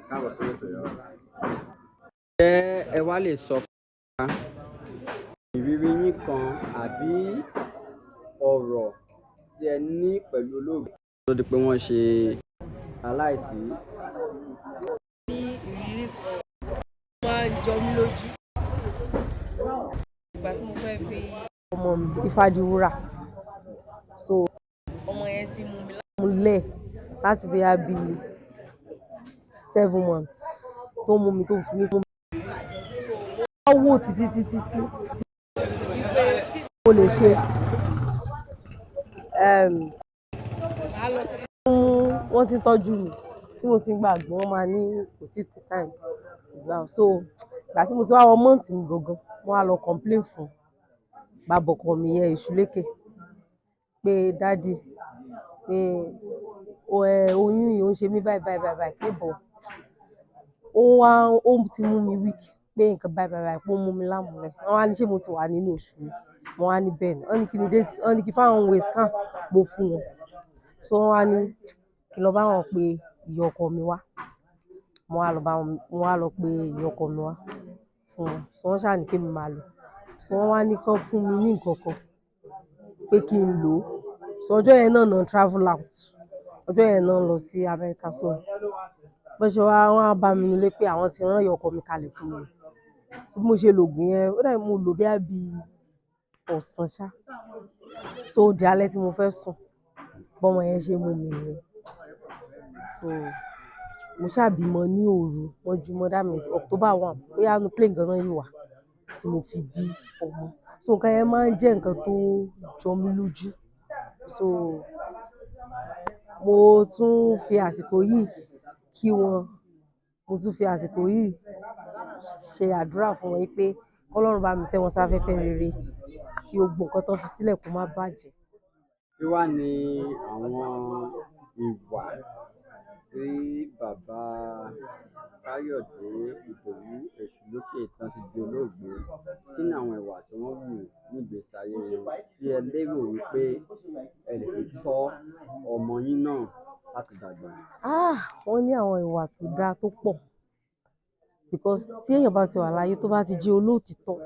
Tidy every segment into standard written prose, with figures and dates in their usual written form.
Káàbọ̀ sórí ètò yìí. Ǹjẹ́ ẹ wá lè sọ fún wa ìrírí yín kan àbí ọ̀rọ̀ tí ẹ ní pẹ̀lú olóògbé tó di pé wọ́n ṣe aláìsí? Ní ìrírí kan máa ń jọ mí lójú ìgbà tí mo fẹ́ fi Ọmọ mi Ifádìwúrà, so ọmọ yẹn ti mú mi múlẹ̀ láti bóyá bí 7 months tó mú mi, tó fi mí wò títí títí tí wípé mo lè ṣe màá lọ sí wọ́n ti ń tọ́jú mi tí mo ti ń gbàgbọ́, wọ́n máa ní kò tí tó time ìgbà. So ìgbà tí mo ti wá wọ month mi gangan, mo wá lọ complain fún bàbá ọkọ mi yẹn, Èṣùlékè, pé daddy, pé oyún yìí ó ń ṣe mí báyìí báyìí báyìí báyìí, pé bọ̀ ó wá ó ti mú mi weak, pé nǹkan báyìí báyìí báyìí, pé ó mú mi lámùlẹ̀. Wọ́n wá ní ṣé mo ti wà nínú oṣù mi. Mo wá ní bẹ́ẹ̀ ni. Wọ́n ní kí ni date, wọ́n ní kí fáwọn wé scan, mo fún wọn. So wọ́n wá ní kí n lọ bá wọn pe ìyá ọkọ mi wá. Mo wá lọ bá wọn, mo wá lọ pe ìyá ọkọ mi wá fún wọn. So wọ́n ṣáà ní kí èmi máa lọ. So wọ́n wá ní kán fún mi ní nǹkan kan pé kí n lò ó. So ọjọ́ yẹn náà náà travel out, ọjọ́ yẹn náà lọ sí Amẹ́ríkà. So bó ṣe wá, wọ́n á bá mi nílé pé àwọn ti rán ìyá ọkọ mi kalẹ̀ fún mi. So bí mo ṣe lo ògùn yẹn, ó dàbí mo lò bóyá bí ọ̀sán ṣá. So ó di alẹ́ tí mo fẹ́ sùn, bọ́mọ yẹn ṣe mú mi nìyẹn. So mo ṣáà bímọ ní òru mọ́júmọ́, that means October 1, bóyá inú plane gan náà yìí wà tí mo fi bí ọmọ. So nǹkan yẹn máa ń jẹ́ nǹkan tó jọ mí lójú. So mo tún fi àsìkò yìí kí wọn, mo tún fi àsìkò yìí ṣe àdúrà fún wọn pé k'Ọlọ́run bá mi tẹ́ wọn sáfẹ́fẹ́ rere, kí gbogbo nǹkan tó fi sílẹ̀ kó má bàjẹ́. Kí wá ni àwọn ìwà tí bàbá Káyọ̀dé Ìdòwú Èṣùlókè tán ti di olóògbé, kí ni àwọn ìwà tí wọ́n hù ní ìgbésí ayé wọn tí ẹ lérò wípé ẹ lè fi tọ́ ọmọ yín náà láti dàgbà? Ah, wọ́n ní àwọn ìwà tó dáa tó pọ̀, because tí èèyàn bá ti wà láyé, tó bá ti jẹ́ olóòtítọ́,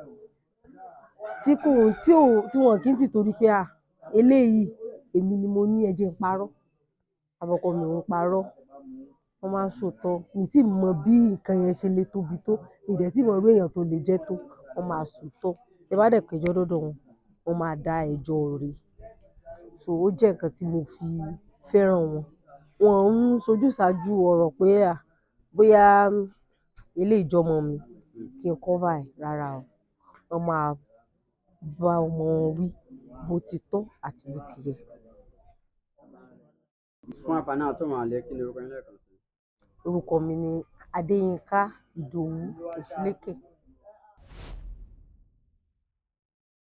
tí kò tí ò tí wọn kì í tìtorí pé, ah, eléyìí èmi ni mo ní, ẹ jẹ́ n parọ́. Bàbá ọkọ mi ò ń parọ́, wọ́n máa ń sòótọ́. Mi tí mọ bí nǹkan yẹn ṣe le tóbi tó, mi dẹ̀ tí mọ irú èèyàn tó lè jẹ́ tó, wọ́n máa sòótọ́. Tẹ bá dẹ̀ kẹjọ́ dọ́dọ̀ wọn, wọ́n máa dá ẹjọ́ re. So ó jẹ́ nǹkan tí mo fi fẹ́ràn wọn. Wọn ń sojúsàájú ọ̀rọ̀ pé à bóyá eléyìí jọmọ mi kí n cover ẹ̀, rárá o. Wọ́n máa bá ọmọ wọn wí bó ti tọ́ àti bó ti yẹ. Fún àǹfààní àwọn tó wà nílé, kí ni orúkọ yín lẹ́ẹ̀kan sí? Orúkọ mi ni Adéyínká Ìdòwú Èṣùlékè.